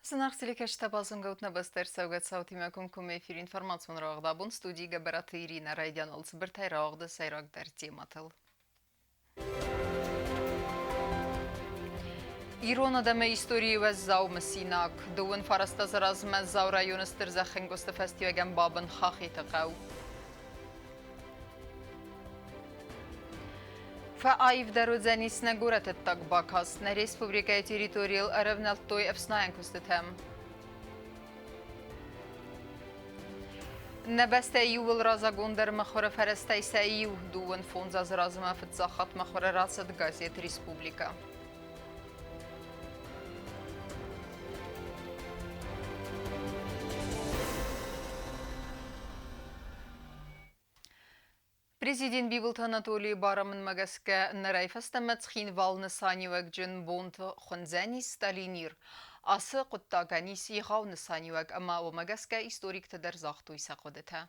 Зынаргъ телекӕсджытӕ, базонгӕ нӕ бӕстӕ ӕрцӕугӕ цаутимӕ комкоммӕ эфир информацион рауагъд абон студийы Гӕбӕраты Иринӕ райдианыл цыбыртӕй рауагъды сӕйрагдӕр темӕтыл. Ирон адӕмы историйы уӕззау мысинаг. Дыууын фарастазы размӕ Дзау районы стыр зӕххӕнкъуысты фӕстиуӕгӕн бабын Хахиты хъӕу. Фӕаивдӕр уыдзӕнис нӕ горӕты ӕддаг бакаст. Нӕ республикӕйы территорийыл ӕрӕвнӕлдтой ӕфснайӕн куыстытӕм. Нӕ бӕстӕйы иууыл раззагондӕр мыхуыры фӕрӕзтӕй сӕ иу 25 азы размӕ фыццаг хатт мыхуыры рацыд газет «Республикӕ». Президент Бибылты Анатолийы барамындмӕ гӕсгӕ нырӕй фӕстӕмӕ Цхинвал нысаниуӕгджын бонты хуындзӕнис Сталинир. Ацы хъуыддагӕн ис егъау нысаниуӕг ӕмӕ уымӕ гӕсгӕ историктӕ дӕр загътой сӕ хъуыдытӕ.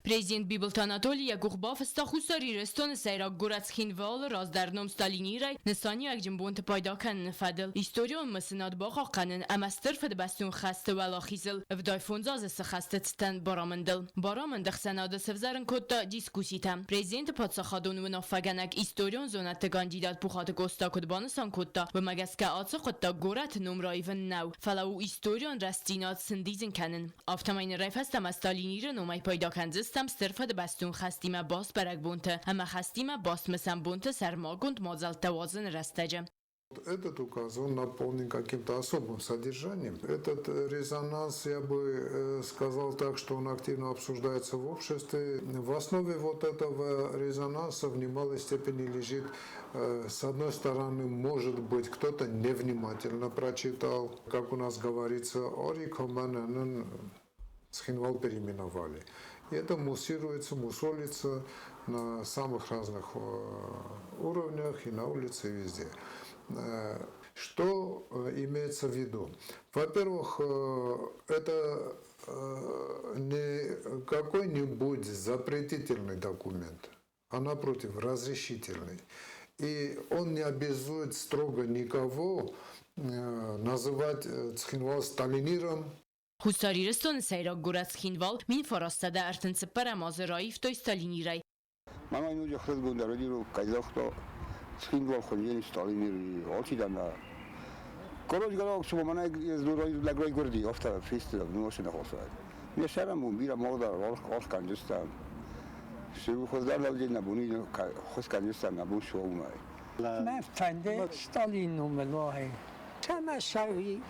Президент Бибылты Анатоли йӕ къух бафыста Хуссар Ирыстоны сӕйраг горӕт Цхинвалы раздӕр ном Сталинирӕй нысаниуӕгджын бонты пайда кӕныны фӕдыл историон мысынад бахъахъхъӕнын ӕмӕ Стыр Фыдыбӕстон хӕсты уӕлахизыл 75 азы цы хӕсты цытӕн барамындыл. Барамынд ӕхсӕнады сӕвзӕрын кодта дискусситӕ. Президенты паддзахадон уынаффӕгӕнӕг историон зонӕдты кандидат Пухаты Къоста куыд банысан кодта, уымӕ гӕсгӕ ацы хъуыддаг горӕты ном раивын нӕу, фӕлӕ у историон рӕстдзинад сӕндидзын кӕнын. Афтӕмӕй нырӕй фӕстӕмӕ Сталиниры номӕй пайда кӕндзыстӕм Стыр Фыдыбӕстон хӕстимӕ баст бӕрӕгбонты ӕмӕ хӕстимӕ баст мысӕн бонты сӕрмагонд мадзӕлттӕ уадзыны рӕстӕджы. Этот указ, он наполнен каким-то особым содержанием. Этот резонанс, я бы сказал так, что он активно обсуждается в обществе. В основе вот этого резонанса в немалой степени лежит, с одной стороны, может быть, кто-то невнимательно прочитал, как у нас говорится, Орикомананын Цхинвал переименовали. И это муссируется, мусолится на самых разных уровнях и на улице, и везде. Что имеется в виду? Во-первых, это не какой-нибудь запретительный документ, а напротив, разрешительный. И он не обязует строго никого называть Цхинвал Сталиниром. Хуссар Ирыстоны сӕйраг горӕт Цхинвал 1934 азы раивтой Сталинирӕй. Мамӕ ноджы ӕхсызгондӕр уыди, кӕй загъта, Цхинвал хуындзӕни Сталинир, алчидӕр нӕ. Короче говоря, цума мӕнӕ лӕг райгуырди, афтӕ фесты носыны хосӕй. Не сӕрӕн бон бирӕ мах аргъ кӕндзыстӕм. Цы хуыздӕр лӕуди нӕ бони хуыз кӕндзыстӕм нӕ бон суа уымӕй. Мӕ фӕнды Сталин номыл уай. Цӕмӕ сӕуи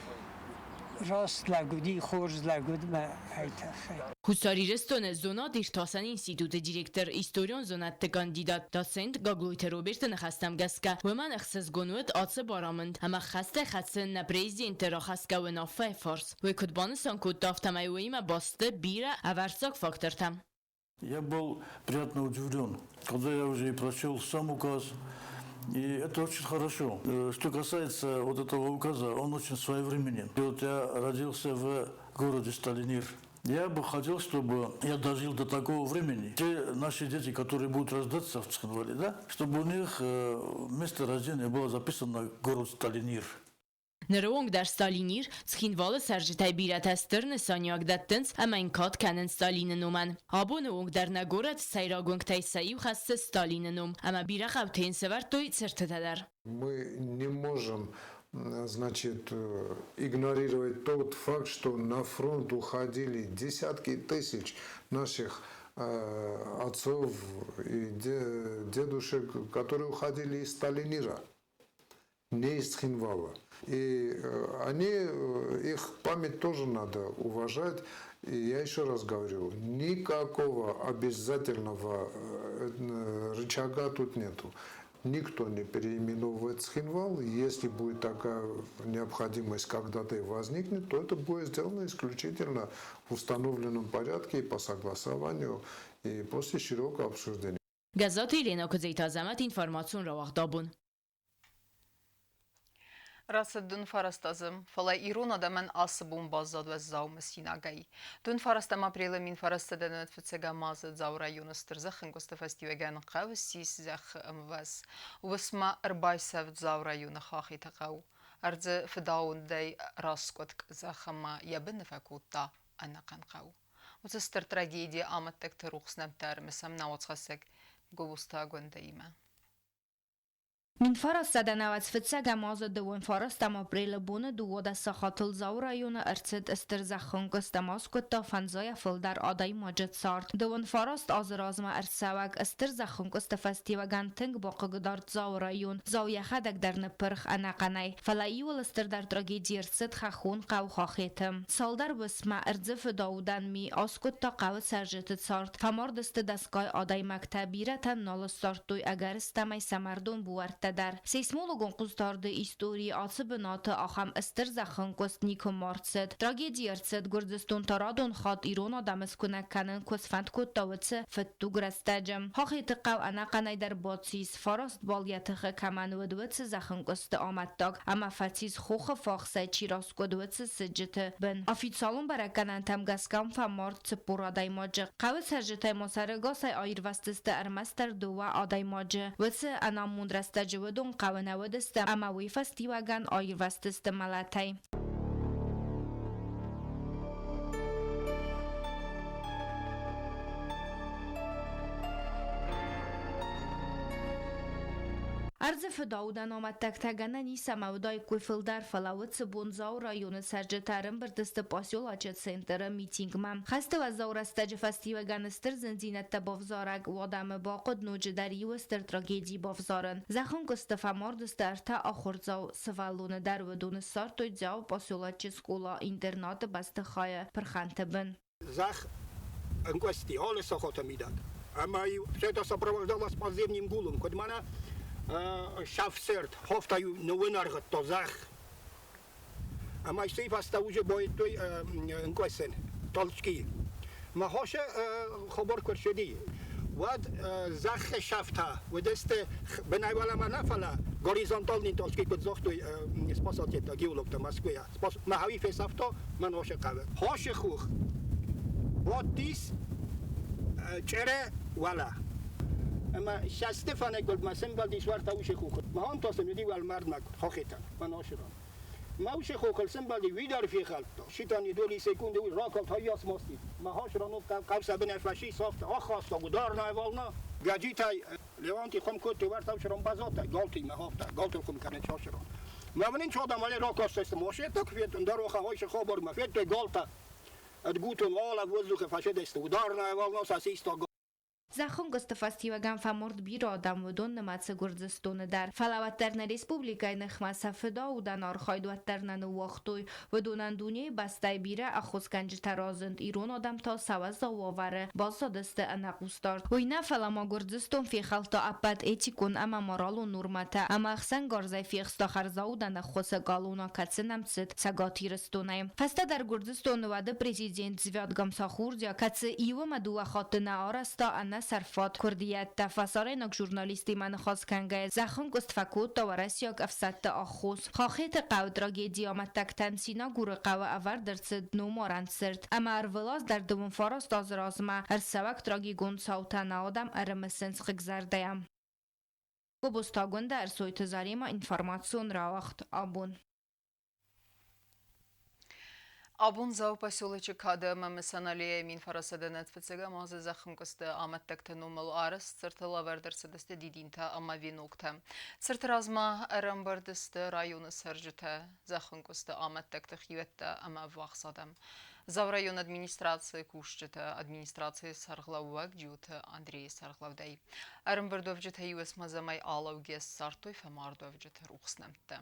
раст лӕг уыди, хорз лӕг уыд мӕ ай тыххӕй. Хуссар Ирыстоны зонад-иртасӕн институты директор, историон зонӕдты кандидат, доцент Гаглойты Роберты ныхӕстӕм гӕсгӕ, уымӕн ӕхсызгон уыд ацы барамынд ӕмӕ хӕстӕй хӕцы нӕ президенты рахӕсгӕ уынаффӕйы фарс. Уый куыд банысан кодта, афтӕмӕй уыимӕ баст сты бирӕ ӕвӕрццаг фактортӕ. Я был приятно удивлен, когда я уже и прочел сам указ, и это очень хорошо. Что касается вот этого указа, он очень своевременен. И вот я родился в городе Сталинир. Я бы хотел, чтобы я дожил до такого времени, те наши дети, которые будут рождаться в Цхинвале, да, чтобы у них место рождения было записано город Сталинир. Ныры онг дӕр Сталинир Цхинвалы цӕрджытӕй бирӕтӕ стыр нысаниуӕг дӕттынц ӕмӕ йын кад кӕнынц Сталины номӕн. Абоны онг дӕр нӕ горӕты сӕйраг уынгтӕй сӕ иу хӕссы Сталины ном ӕмӕ бирӕ хъӕуты йын сӕвӕрдтой цыртытӕ дӕр. Мы не можем, значит, игнорировать тот факт, что на фронт уходили десятки тысяч наших отцов и дедушек, которые уходили из Сталинира, не из Цхинвала. И их память тоже надо уважать. И я еще раз говорю, никакого обязательного рычага тут нету. Никто не переименовывает Цхинвал. Если будет такая необходимость когда-то и возникнет, то это будет сделано исключительно в установленном порядке и по согласованию, и после широкого обсуждения. Гӕззаты Еленӕ Куыдзеты Азӕмӕт информацион рауагъд абон. Рацыд дын фарастазы, фӕлӕ ирон адӕмӕн ацы бон баззад уӕззау мысинагӕй. Дын фарастӕм апрелы 1909 фыццӕгӕм азы Дзауы районы стыр зӕххӕнкъуысты фӕстиуӕгӕн хъӕу ссис зӕххы ӕмвӕз. Уысмӕ ӕрбайсӕфт Дзауы районы Хахиты хъӕу. Ӕрдзы фыдауындӕй раскъуыд къӕдзӕх ӕмӕ йӕ быны фӕкодта ӕнӕхъӕн хъӕу. Уыцы стыр трагедийы амӕттӕгты рухс нӕмттӕ ӕрымысӕм нӕ уацхӕссӕг Гобозты Агуындӕимӕ. 1995 азы 29 апрелы боны 12 сахатыл Дзауы районы ӕрцыд стыр зӕххӕнкъуыст ӕмӕ аскъуыдта фӕндзайӕ фылдӕр адӕймаджы цард. 29 азы размӕ ӕрцӕуӕг стыр зӕххӕнкъуысты фӕстиуӕгӕн тынг бахъыгдард Дзауы район. Дзау йӕхӕдӕг дӕр ныппырх ӕнӕхъӕнӕй. Фӕлӕ иуыл стырдӕр трагеди ӕрцыд хӕххон хъӕу Хахеты. Цалдӕр уысммӕ ӕрдзы фыдаудӕн ми аскъуыдта хъӕуы цӕрджыты цард. Фӕмард сты дӕсгай адӕймӕгтӕ, бирӕтӕн нал ссардтой ӕгӕрыстӕмӕй сӕ мӕрдон буӕрттӕ дӕр. Сейсмологон хъусдарды историйы ацы бынаты ахӕм стыр зӕххӕнкъуыст никуы ма рцыд. Трагеди ӕрцыд, Гуырдзыстон та радон хатт ирон адӕмы скуынӕг кӕнын куы сфӕнд кодта, уыцы фыдтуг рӕстӕджы. Хахеты хъӕу ӕнӕхъӕнӕй дӕр бацис, фараст бал йӕ тыхы кӕмӕн уыд, уыцы зӕххӕнкъуысты амӕттаг ӕмӕ фӕцис хохы фахсӕй чи раскъуыд, уыцы сыджыты бын. Официалон бӕрӕггӕнӕнтӕм гӕсгӕ фӕмард 40 адӕймаджы. Хъӕуы цӕрджытӕй ма сӕрӕгасӕй аирвӕзтысты ӕрмӕстдӕр дыууӕ адӕймаджы. Уыцы ӕнамонд рӕстӕджы уыдон хъӕуы нӕ уыдысты ӕмӕ уый фӕстиуӕгӕн аирвӕзтысты мӕлӕтӕй. Ӕрдзы фыдаудӕн амӕттӕгтӕ гӕнӕн ис ӕмӕ уыдаиккой фылдӕр, фӕлӕ уыцы бон Дзауы районы цӕрджытӕ ӕрӕмбырд сты поселочы центры митингмӕ. Хӕсты уӕззау рӕстӕджы фӕстиуӕгӕн стыр зындзинӕдтӕ бавзарӕг адӕмы бахъуыд ноджыдӕр иу стыр трагеди бавзарын. Зӕххӕнкъуысты фӕмард сты ӕртӕ ахуырдзау сывӕллоны дӕр, уыдоны ссардтой Дзауы поселочы скъола-интернаты бӕстыхайы пырхӕнты бын. Зӕхх ӕнкъуысти алы сахаты мидӕг. Ӕмӕ-иу все это сопровождалось подземным гулом, куыд мӕнӕ сӕфсӕрд, хофта-иу ныууынӕргъыдта зӕхх. Ӕмӕ сӕ фӕстӕ уже байдтой ӕнкъуысӕн, толчки. Мӕ хосы хабар куы рцыди, уӕд зӕххы сӕфтӕ уыдысты бынӕй уӕлӕмӕ нӕ, фӕлӕ горизонтальный толчки куыд загътой спасательтӕ, геологтӕ Мӕскуыйӕ. Мӕхӕуи фесӕфта мӕ носы хъӕуы. Хосы хух бадтис чъере уӕлӕ. Ӕмӕ сӕсты фӕныкъуылдмӕ сӕмбӕлдис уӕртӕ уыцы хохыл. Мӕ та сын уыди уӕлмӕрдмӕ хохетӕн, мӕ носы ран. Мӕ уыцы хохыл сӕмбӕлди, уый дӕр фехӕлдта. Считанные доли секунды уый ракалд хайас масти. Мӕ хос ранок хъӕу сӕ бынӕй фӕсис, афтӕ ахаста, ударная волна. Гӕджитӕй Леонти хум кодтой уӕртӕ уыцы ран базадтӕ, галтимӕ афтӕ, галтыл хум кӕнын часырон. Мӕ мын чодам але ракастысты машинӕтӕ куы федтон, дӕр охайсы хабармӕ федтой галтӕ. Ӕд гутон алӕг воздухы фӕсидысты, ударная волна сӕ систа. Зӕххӕнкъуысты фӕстиуӕгӕн фӕмард бирӕ адӕм, уыдон нымӕцы Гуырдзыстоны дӕр. Фӕлӕ уӕддӕр нӕ республикӕйы ныхмӕ сӕ фыдаудӕн архайд уӕддӕр нӕ ныууагътой. Уыдонӕн дунейы бӕстӕйы бирӕ ӕххуысгӕнджытӕ разынд, ирон адӕм та сӕ уӕззау уавӕры баззадысты ӕнӕхъусдард. Уый нӕ, фӕлӕ ма Гуырдзыстон фехӕлдта ӕппӕт этикон ӕмӕ моралон нормӕтӕ ӕмӕ ӕхсӕнгарзӕй фехста хӕрзаудӕн ӕххуысы галона, кӕцы нӕм цыд Цӕгат Ирыстонӕй. Фӕстӕдӕр Гуырдзыстоны уӕды президент Звиад Гамсахурдиа, кӕцы иу ӕмӕ дыууӕ хатты нӕ арӕзта ӕнӕсӕрфат куырдиӕттӕ фӕсарӕйнаг журналисттимӕ ныхас кӕнгӕйӕ, зӕххӕнкъуыст фӕкодта уӕрӕсейаг ӕфсӕдты аххос. Хахеты хъӕуы трагедийы амӕттӕгтӕн Синагуры хъӕуы ӕвӕрд ӕрцыд номарӕн цырт, ӕмӕ ӕрвылаз дӕр 29 азы размӕ ӕрцӕуӕг трагикон цаутӕ нӕ адӕм ӕрымысынц хъыгзӕрдӕйӕ. Гобозты Агуындӕ, Ӕрсойты Заремӕ, информацион рауагъд «Абон». Абон Дзауы поселочы кады ӕмӕ мысӕн аллейӕйы 1900 фыццӕгӕм азы зӕххӕнкъуысты амӕттӕгты номыл арӕзт цыртыл ӕвӕрд ӕрцыдысты дидинтӕ ӕмӕ веноктӕ. Цырты размӕ ӕрӕмбырд сты районы цӕрджытӕ, зӕххӕнкъуысты амӕттӕгты хиуӕттӕ ӕмӕ ӕввахс адӕм. Дзауы районы администрацийы кусджытӕ, администрацийы сӕргълӕууӕг Джиоты Андрейы сӕргълӕудӕй ӕрӕмбырдуӕвджытӕ иу ӕсмӕдзӕмӕй алӕугӕ ссардтой фӕмардуӕвджыты рухс нӕмттӕ.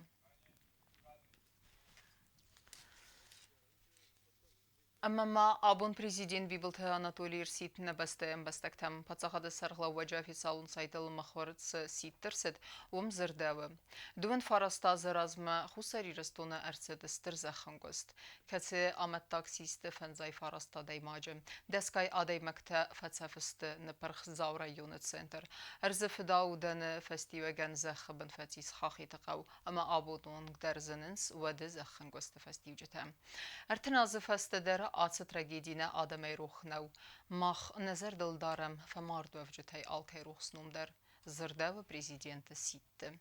Ӕмӕ ма абон президент Бибылты Анатолий ӕрсидт нӕ бӕстӕйы ӕмбӕстӕгтӕм. Паддзахады сӕргълӕууӕджы официалон сайтыл мыхуыр цы сидт ӕрцыд, уым дзырдӕуы: Дыууын фараст азы размӕ Хуссар Ирыстоны ӕрцыд стыр зӕххӕнкъуыст, кӕцы амӕттаг систы фӕндзай фараст адӕймаджы. Дӕсгай адӕймӕгтӕ фӕцӕф сты ныппырх Дзауы районы центр. Ӕрдзы фыдаудӕны фӕстиуӕгӕн зӕххы бын фӕцис Хахиты хъӕу ӕмӕ абоны онг дӕр зынынц уӕды зӕххӕнкъуысты фӕстиуджытӕ. 30 азы фӕстӕ дӕр ацы трагеди нӕ адӕмӕй рох нӕу. Мах нӕ зӕрдыл дарӕм фӕмардуӕвджытӕй алкӕй рухс ном дӕр, дзырдӕуы президенты сидты.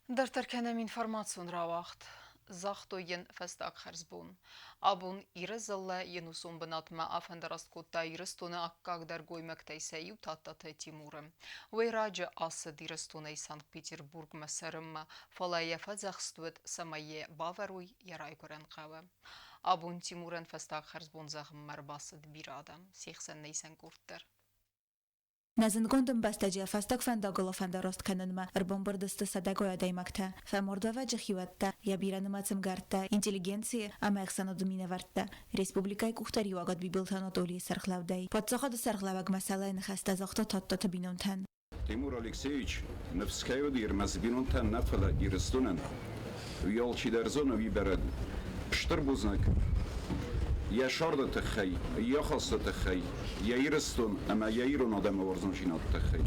Дарддӕр кӕнӕм информацион рауагъд. Загътой йын фӕстаг хӕрзбон. Абон Иры дзыллӕ йе нусон бынатмӕ афӕндараст кодта Ирыстоны аккагдӕр гоймӕгтӕй сӕ иу Тадтаты Тимуры. Уый раджы ацыд Ирыстонӕй Санкт-Петербургмӕ цӕрынмӕ, фӕлӕ йӕ фӕдзӕхст уыд, цӕмӕй йӕ бавӕрой йӕ райгуырӕн хъӕуы. Абон Тимурӕн фӕстаг хӕрзбон зӕгъынмӕ ӕрбацыд бирӕ адӕм, се хсӕн нӕ исӕн къорд дӕр. Нӕ зындгонд ӕмбӕстаджы фӕстаг фӕндагыл афӕндараст кӕнынмӕ ӕрбамбырд сты сӕдӕгай адӕймӕгтӕ, фӕмардуӕвӕджы хиуӕттӕ, йӕ бирӕнымӕц ӕмгӕрттӕ, интеллигенцийы ӕмӕ ӕхсӕнады минӕвӕрттӕ, республикӕйы къухдариуӕгад Бибылты Анатолийы сӕргълӕудӕй. Паддзахады сӕргълӕууӕг мӕсӕллӕйы ныхӕстӕ загъта Тадтаты бинонтӕн. Тимур Алексеевич ныфс кӕй уыд ӕрмӕст бинонтӕн нӕ, фӕлӕ Ирыстонӕн, уый алчидӕр зоны, уый бӕрӕг у. Стыр бузныг йӕ сӕрды тыххӕй, йӕ хӕсты тыххӕй, йӕ Ирыстон ӕмӕ йӕ ирон адӕмы уарзондзинады тыххӕй.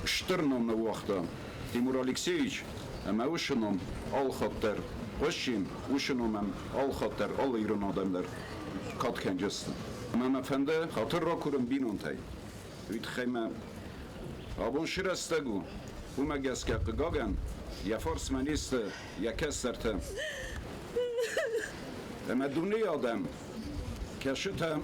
Стыр ном ныууагъта Тимур Алексеевич ӕмӕ уыцы ном алхатт дӕр хъуысин, уыцы номӕн алхатт дӕр алы ирон адӕм дӕр кад кӕнджысты. Ӕмӕ мӕ фӕнды хатыр ракурын бинонтӕй. Уый тыххӕй мӕ абон цы рӕстӕг у, уымӕ гӕсгӕ, хъыгагӕн, йӕ фарсмӕ не сты йӕ кӕстӕртӕ. Ӕмӕ дунейы адӕм кӕсытӕ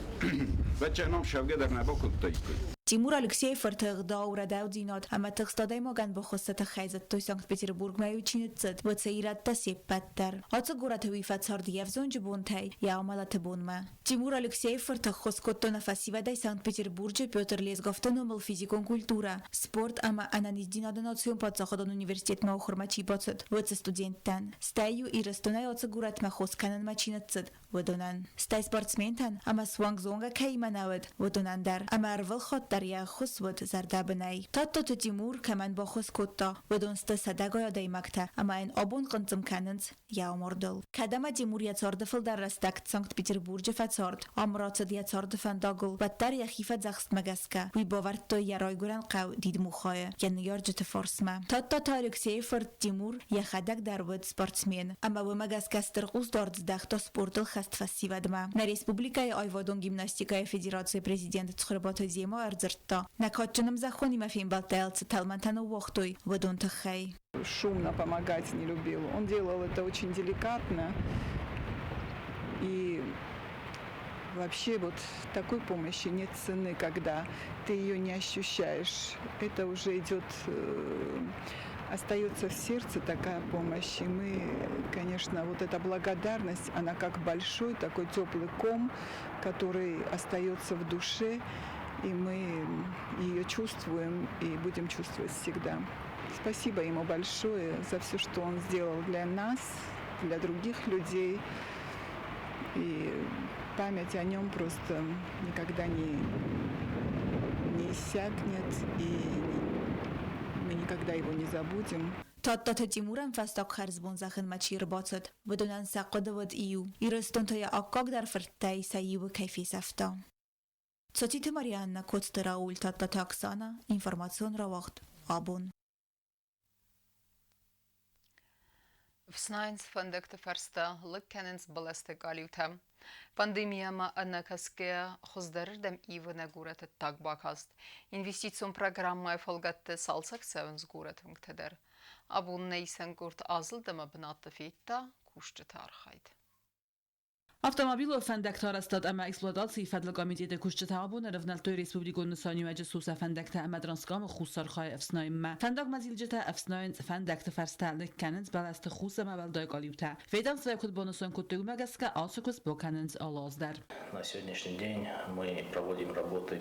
бӕччӕном сӕвгӕ дӕр нӕ бакодтаиккой. Тимур Алексейы фырты ӕгъдау, рӕдаудзинад ӕмӕ тыхст адӕймагӕн баххуысы тыххӕй дзырдтой Санкт-Петербургмӕ-иу чи ныццыд, уыцы ирӕттӕ се ппӕт дӕр. Ацы горӕты уый фӕцард йе взонджы бонтӕй йӕ амӕлӕты бонмӕ. Тимур Алексейы фырт ӕххуыс кодта нӕ фӕсивӕдӕй Санкт-Петербурджы Петр Лезговты номыл физикон культурӕ, спорт ӕмӕ ӕнӕниздзинады национ паддзахадон университетмӕ ахуырмӕ чи бацыд, уыцы студенттӕн. Стӕй-иу Ирыстонӕй ацы горӕтмӕ хос кӕнынмӕ чи ныццыд, уыдонӕн. Стӕй спортсментӕн ӕмӕ суанг зонгӕ кӕимӕ нӕ уыд, уыдонӕн дӕр. Ӕмӕ ӕрвылхатт дӕр йӕ ӕххуыс уыд зӕрдӕбынӕй. Тадтаты Тимур кӕмӕн баххуыс кодта, уыдон сты сӕдӕгай адӕймӕгтӕ ӕмӕ йын абон хъынцъым кӕнынц йӕ амардыл. Кӕд ӕмӕ Тимур йӕ царды фылдӕр рӕстӕг Санкт-Петербурджы фӕцард, ам рацыд йӕ царды фӕндагыл, уӕддӕр йӕхи фӕдзӕхстмӕ гӕсгӕ уый бавӕрдтой йӕ райгуырӕн хъӕу Дидмухайы, йӕ ныййарджыты фарсмӕ. Тадтаты Алексейы фырт Тимур йӕхӕдӕг дӕр уыд спортсмен, ӕмӕ уымӕ гӕсгӕ стыр хъусдард здӕхта спортыл хӕст фӕсивӕдмӕ. Нӕ республикӕйы аивадон гимнастикӕйы федерацийы президент Цхуырбаты Земо ӕрдзырдта, нӕ кадджын ӕмзӕххонимӕ фембӕлдтӕ цы тӕлмӕнтӕ ныууагътой, уыдон тыххӕй. Шумно помогать не любил. Он делал это очень деликатно. И вообще вот такой помощи нет цены, когда ты ее не ощущаешь. Это уже идет, остается в сердце такая помощь. И мы, конечно, вот эта благодарность, она как большой такой теплый ком, который остается в душе, и мы ее чувствуем и будем чувствовать всегда. Спасибо ему большое за все, что он сделал для нас, для других людей. И память о нем просто никогда не иссякнет, и мы никогда его не забудем. Тадтаты Тимурӕн фӕстаг хӕрзбон зӕгъынмӕ чи ӕрбацыд, уыдонӕн сӕ хъуыды уыд иу: Ирыстон та йӕ аккагдӕр фырттӕй сӕ иуы кӕй фесӕфта. Цоциты Марианнӕ, Коцты Рауль, Тадтаты Оксана, информацион рауагъд «Абон». Фснайынц фӕндӕгты фӕрстӕ, лыг кӕнынц бӕлӕсты къалиутӕ. Пандемийӕмӕ ӕнӕкӕсгӕйӕ хуыздӕрырдӕм ивы нӕ горӕты таг бакаст. Инвестицион программӕйы фӕлгӕтты цалцӕг цӕуынц горӕты уынгтӕ дӕр. Абон нӕ исӕн къорд азылд ӕмӕ бынӕтты федта кусджыты архайд. Автомобилон фӕндӕгты арӕзтад ӕмӕ эксплуатацийы фӕдыл комитеты кусджытӕ абон ӕрӕвнӕлдтой республикон нысаниуӕджы сусӕ фӕндӕгтӕ ӕмӕ Транскамы хуссар хайы ӕфснайынмӕ. Фӕндагмӕ зилджытӕ ӕфснайынц фӕндӕгты фӕрстӕ, лыг кӕнынц бӕлӕсты хус ӕмӕ уӕлдай къалиутӕ. Ведомствойы куыд банысан кодтой, уымӕ гӕсгӕ ацы куыст бакӕнынц алы аз дӕр. На сегодняшний день мы проводим работы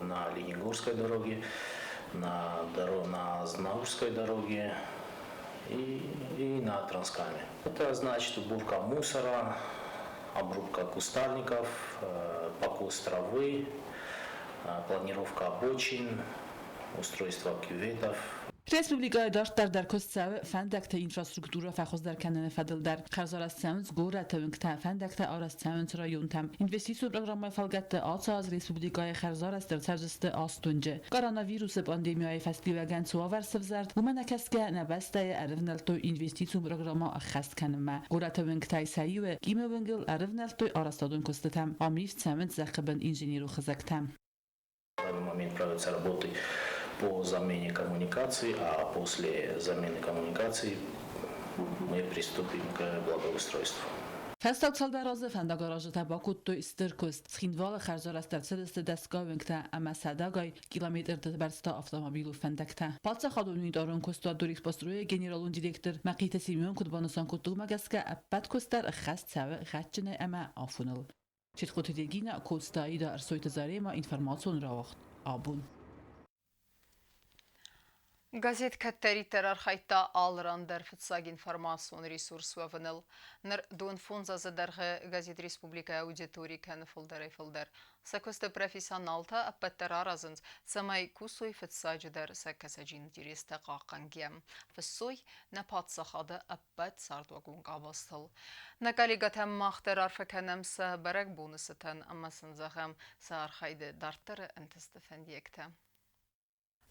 на Ленигорской дороге, на Знаурской дороге и на Транскаме. Это значит уборка мусора, обрубка кустарников, покос травы, планировка обочин, устройство кюветов. Республикӕйы дарддӕр дӕр куыст цӕуы фӕндӕгты инфраструктурӕ фӕхуыздӕр кӕныны фӕдыл дӕр. Хӕрзарӕзт цӕуынц горӕты уынгтӕ, фӕндӕгтӕ арӕзт цӕуынц районтӕм. Инвестицион программӕйы фӕлгӕтты ацы аз республикӕйы хӕрзарӕзт ӕрцӕудзысты аст уынджы. Коронавирусы пандемияйы фӕстиуӕгӕн цы уавӕр сывзӕрд, уымӕ нӕ кӕсгӕ нӕ бӕстӕйы ӕрывнӕлдтой инвестицион программӕ ӕххӕст кӕнынмӕ. Горӕты уынгтӕй сӕ иуы, Кимы уынгыл ӕрывнӕлдтой арӕзтадон куыстытӕм. Ам ивд цӕуынц зӕххы бын инженерон хызӕгтӕ. В данный момент проводятся работы по замене коммуникаций, а после замены коммуникаций мы приступим к благоустройству. Фӕстаг цалдӕр азы фӕндагаразджытӕ бакодтой стыр куыст. Цхинвалы хӕрзарӕзт ӕрцыдысты дӕсгай уынгтӕ ӕмӕ сӕдӕгай километрты бӕрц та автомобилон фӕндӕгтӕ. Паддзахадон унитарон куыстуат Дорэкспострой-ы генералон директор Мӕхъиты Семен куыд банысан кодта, уымӕ гӕсгӕ ӕппӕт куыст дӕр ӕххӕст цӕуы гъӕдджынӕй ӕмӕ афоныл. Четкъоты Регина, Коцты Аида, Ӕрсойты Заремӕ, информацион рауагъд абон. Газет кӕддӕриддӕр архайдта алы ран дӕр фыццаг информацион ресурс уӕвыныл. Ныр дон 5 азы дӕргъы газет республикӕйы аудитори кӕны фылдӕрӕй-фылдӕр. Сӕ куысты профессионалтӕ ӕппӕт дӕр аразынц, цӕмӕй кусой фыццаджыдӕр сӕ кӕсӕджы интерестӕ хъахъхъӕнгӕ, фыссой нӕ паддзахады ӕппӕт цардуагон къабӕзтыл. Нӕ коллегӕтӕм мах дӕр арфӕ кӕнӕм сӕ бӕрӕгбоны цытӕн ӕмӕ сын зӕгъӕм сӕ архайды дарддӕры ӕнтысты фӕндиӕгтӕ.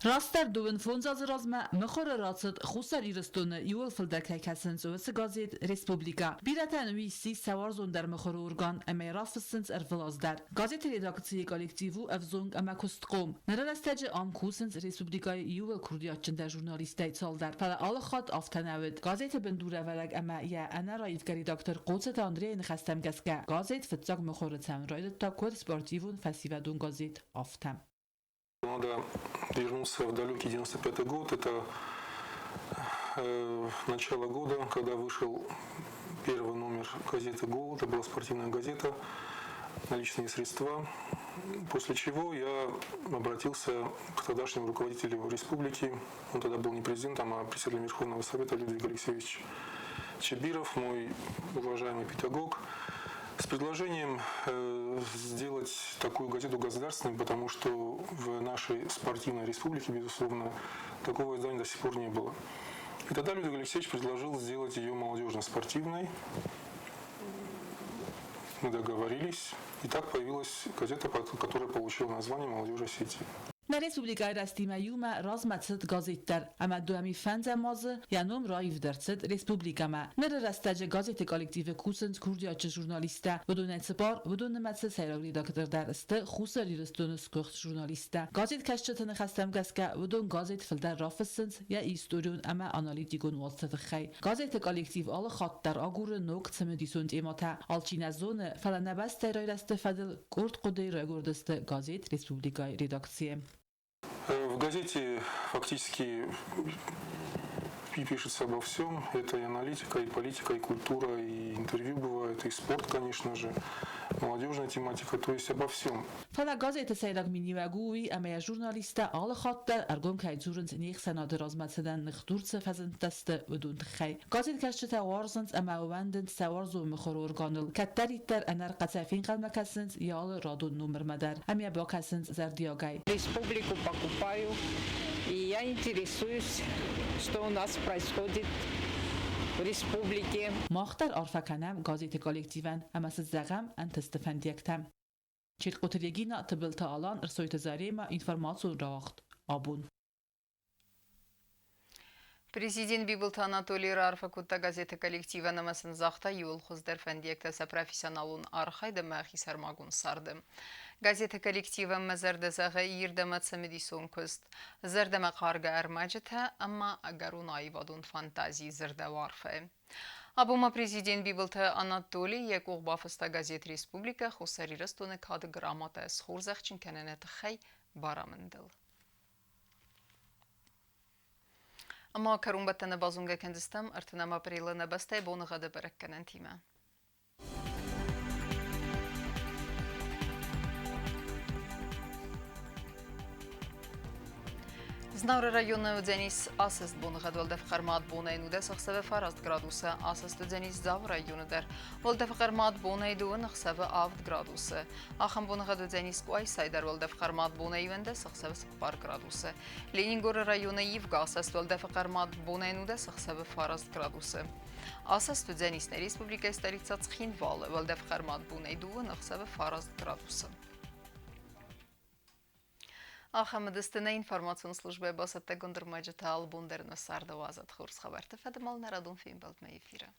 Растдӕр дыууын фондз азы размӕ мыхуыры рацыд Хуссар Ирыстоны иууыл фылдӕр кӕй кӕсынц, уыцы газет «Республикӕ». Бирӕтӕн уый ссис сӕ уарзондӕр мыхуыры орган ӕмӕ йӕ рафыссынц ӕрвылаз дӕр. Газеты редакцийы коллектив у ӕвзонг ӕмӕ куыстхъом. Ныры рӕстӕджы ам кусынц республикӕйы иууыл курдиатджындӕр журналисттӕй цалдӕр. Фӕлӕ алы хатт афтӕ нӕ уыд. Газеты бындурӕвӕрӕг ӕмӕ йӕ ӕнӕраивгӕ редактор Хъоцыты Андрейы ныхӕстӕм гӕсгӕ, газет фыццаг мыхуыры цӕуын райдыдта куыд спортивон фӕсивӕдон газет, афтӕ. Надо вернуться в далекий 95 год. Это начало года, когда вышел первый номер газеты «Гол». Это была спортивная газета «Наличные средства». После чего я обратился к тогдашнему руководителю республики. Он тогда был не президентом, а председателем Верховного Совета Людвиг Алексеевич Чебиров, мой уважаемый педагог, с предложением сделать такую газету государственной, потому что в нашей спортивной республике, безусловно, такого издания до сих пор не было. И тогда Людвиг Алексеевич предложил сделать ее молодежно-спортивной. Мы договорились, и так появилась газета, которая получила название «Молодежь Осетии». Нӕ республикӕйы рӕзтимӕ иумӕ размӕ цыд газет дӕр, ӕмӕ дыууӕ фӕндзӕм азы йӕ ном раивд ӕрцыд республикӕмӕ. Ныры рӕстӕджы газеты коллективы кусынц курдиатджын журналисттӕ. Уыдонӕй цыппар, уыдон нымӕцы сӕйраг редактор дӕр сты Хуссар Ирыстоны сгуыхт журналисттӕ. Газеткӕсджыты ныхӕстӕм гӕсгӕ, уыдон газет фылдӕр рафыссынц йӕ историон ӕмӕ аналитикон уацты тыххӕй. Газеты коллектив алы хатт дӕр агуры ног цымыдисон темӕтӕ. Алчи нӕ зоны, фӕлӕ нӕ бӕстӕйы райрӕзты фӕдыл къорд хъуыдыйы райгуырдысты газет республикӕйы редакцийы. В газете фактически и пишется обо всем. Это и аналитика, и политика, и культура, и интервью бывает, и спорт, конечно же, молодежная тематика, то есть обо всем. Фӕлӕ газеты сӕйраг миниуӕг у уый, ӕмӕ йӕ журналисттӕ алы хатт дӕр ӕргом кӕй дзурынц не хсӕнады размӕцыдӕн ныхдур цы фӕзындтӕ сты, уыдон тыххӕй. Газеткӕсджытӕ уарзынц ӕмӕ ӕууӕндынц сӕ уарзон мыхуыры органыл, кӕддӕриддӕр ӕнӕрхъӕцӕй фенхъӕлмӕ кӕсынц йӕ алы радон номырмӕ дӕр ӕмӕ йӕ бакӕсынц зӕрдиагӕй. Республику покупаю, и я интересуюсь, что у нас происходит в республике. Мах дӕр арфӕ кӕнӕм газеты коллективӕн ӕмӕ сын зӕгъӕм ӕнтысты фӕндиӕгтӕ. Четкъоты Регина, Тыбылты Алан, Ӕрсойты Заремӕ, информацион рауагъд абон. Президент Бибылты Анатолий раарфӕ кодта газеты коллективӕн ӕмӕ сын загъта иууыл хуыздӕр фӕндиӕгтӕ сӕ профессионалон архайд ӕмӕ хисӕрмагонд царды. Газеты коллективӕн мӕ зӕрдӕ зӕгъы ирд ӕмӕ цымыдисон куыст, зӕрдӕмӕхъаргӕ ӕрмӕджытӕ ӕмӕ ӕгӕрон аивадон фантазийы зӕрдӕуарфӕ. Абон ма президент Бибылты Анатолий йӕ къух бафыста газет «Республикӕ Хуссар Ирыстоны кады грамотӕ схорзӕхджын кӕныны тыххӕй барамындыл. Ӕмӕ кӕронбӕттӕны базонгӕ кӕндзыстӕм 30 апрелы нӕ бӕстӕйы боныгъӕды бӕрӕггӕнӕнтимӕ. Знауыры районы уыдзӕнис асӕст боныгъӕд уӕлдӕф хъӕрмад бонӕй 19 ӕхсӕвы 9 градусы, асӕст уыдзӕнис Дзауы районы дӕр. Уӕлдӕф хъӕрмад бонӕй 2 ӕхсӕвы 7 градусы. Ахӕм боныгъӕд уыдзӕнис Къуайсайы дӕр уӕлдӕф хъӕрмад бонӕй 11 ӕхсӕвы 4 градусы. Ленингоры районы ивгӕ асӕст уӕлдӕфы хъӕрмад бонӕй 19 ӕхсӕвы 9 градусы. Асӕст уыдзӕнис нӕ республикӕйы столицӕ Цхинвалы уӕлдӕф хъӕрмад бонӕй 2 ӕхсӕвы 9 градусы. Ахӕм уыдысты нӕ информацион службӕйы бацӕттӕгонд ӕрмӕджытӕ алыбон дӕр нӕ царды уадзӕд хорз хабӕртты фӕдыл нӕ радон фембӕлдмӕ эфиры.